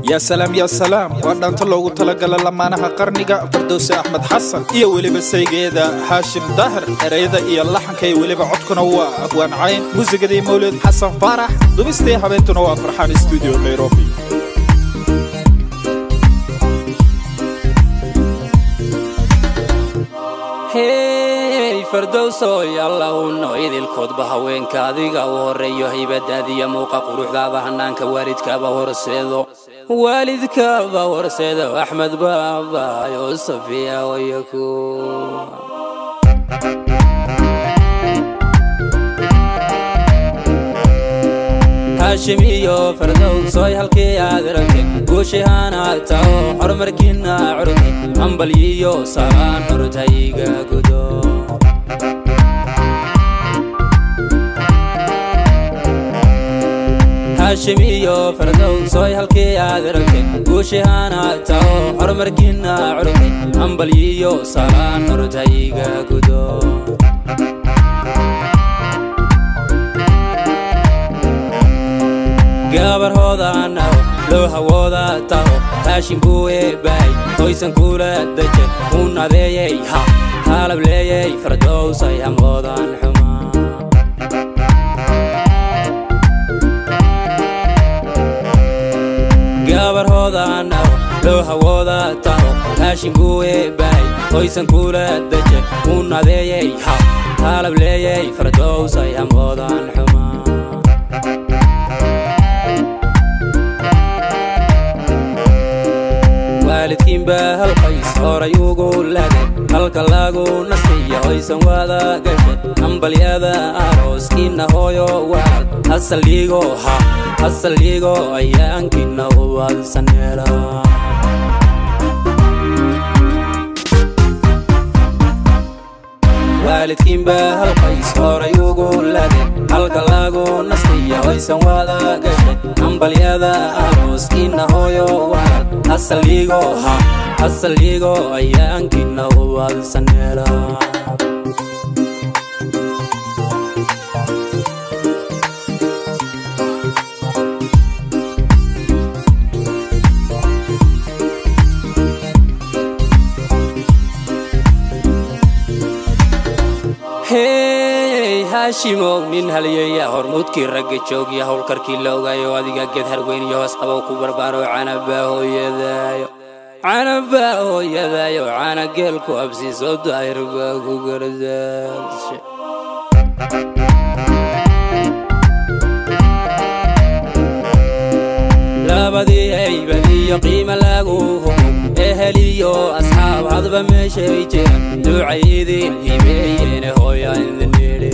Yaa salaam, yaa salaam! Waa dhaanto loogu talagala lamaanaha qarniga, Fardowse Axmed Xasan iyo weliba saygeeda Haashim Daahir. Ereyada iyo laxanka iyo weliba codkuna waa Abwaan Cayn, muusigadii Mawlid Xasan Faarax, dubistii habeentuna waa Farxaan Studio, Nairobi. Hey Fardowsoy, Allahunno idilkoodba haweenka adiga u horreeyo, haybadaadiya muuqa quruxdaada, hanaanka waalidkaaba horseedo, waalidkaaba horseedo. Axmed baabayo Safiya wayaku Haashim iyo Fardowsoy, halkii aad rabtay guushihaana taho, horumarkiina curtay, hambalyiyo salaan xurtayga gudo. Haashim iyo Fardowsoy, halkii aad rabtay guushihaana taho, horumarkiina curtay, hambalyiyo salaan xurtayga gudo. Gabar hoodanaho loo hawooda taho, Haashim buu eebbahay hoysan kula daje, u nadeeyey ha halab leeyey. Fardowsay, hamoodan xumaa. Gabar hoodanaho loo hawooda taho, Haashim buu eebbahay hoysan kula daje, u nadeeyey ha halab leeyey. Fardowsay, hamoodan xumaa. Waalidkiinba halqays horay ugu lagay, halka lagu nastiya hoysan wada gashay, hambalyada arooskiina hooyo walaal, hasaldhigo ha hasaldhigo, ayaankiina ubadsaneela. Waalidkiinba halqays horay ugu lagay, halka lagu nastiya hoysan wada gashay, hambalyada arooskiina hooyo walaal, hasaldhigo ha hasaldhigo, ayaankiina ubadsaneela. Hey Haashimow, nin halyaya, hormuudkii ragga joogya, howlkarkii la ogaayo, adiga geed harweyn iyo hoos qabow ku barbaaro. Canabaa hooyadaayo, canabaa hooyadaayo, cana geelku absiiso, daahir baa ku gardaasha. Labadii haybad iyo qiima lagu hubo, ehel iyo asxaab hadba meeshay jiraan, ducay idin hibeeyene, hooya idin yidhi.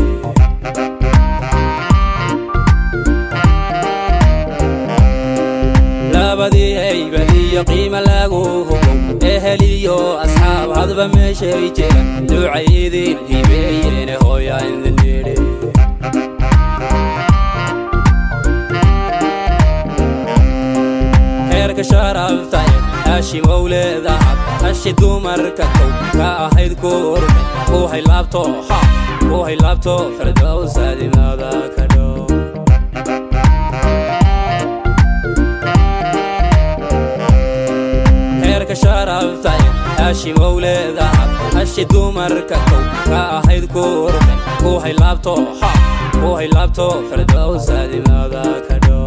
Labadii haybad iyo qiima lagu hubo, ehel iyo asxaab hadba meeshay jiraan, ducay idin hibeeyene, hooya idin yidhi. Heerka sharaftay Haashimow leedahad, hashi dumarka kow ka ahayd, ku orday ku haylaabto ha ku haylaabto, Fardowsadimada ka dhow. Heerka sharaftay Haashimow leedahad, hashi dumarka kow ka ahayd, ku orday ku haylaabto ha ku haylaabto, Fardowsadimada ka dhow.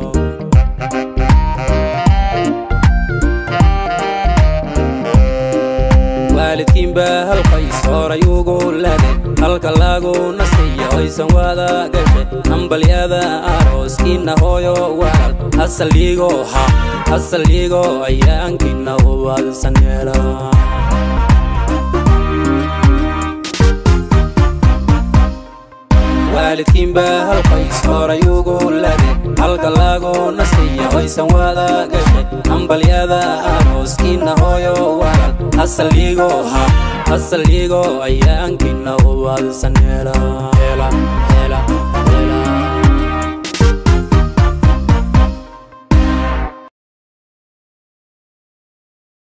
Waalidkiinba halqays horay ugu lagay, halka lagu nastiya hoysan wada gashay, hambalyada arooskiina hooyo walaal, hasaldhigo ha hasaldhigo, ayaankiina ubadsaneela. Waalidkiinba halqays horay ugu lagay, halka lagu nastiya hoysan wada gashay, hambalyada arooskiina hooyo walaal, hasaldhigo ha hasaldhigo, ayaankiina ubadsaneela. Hela hela.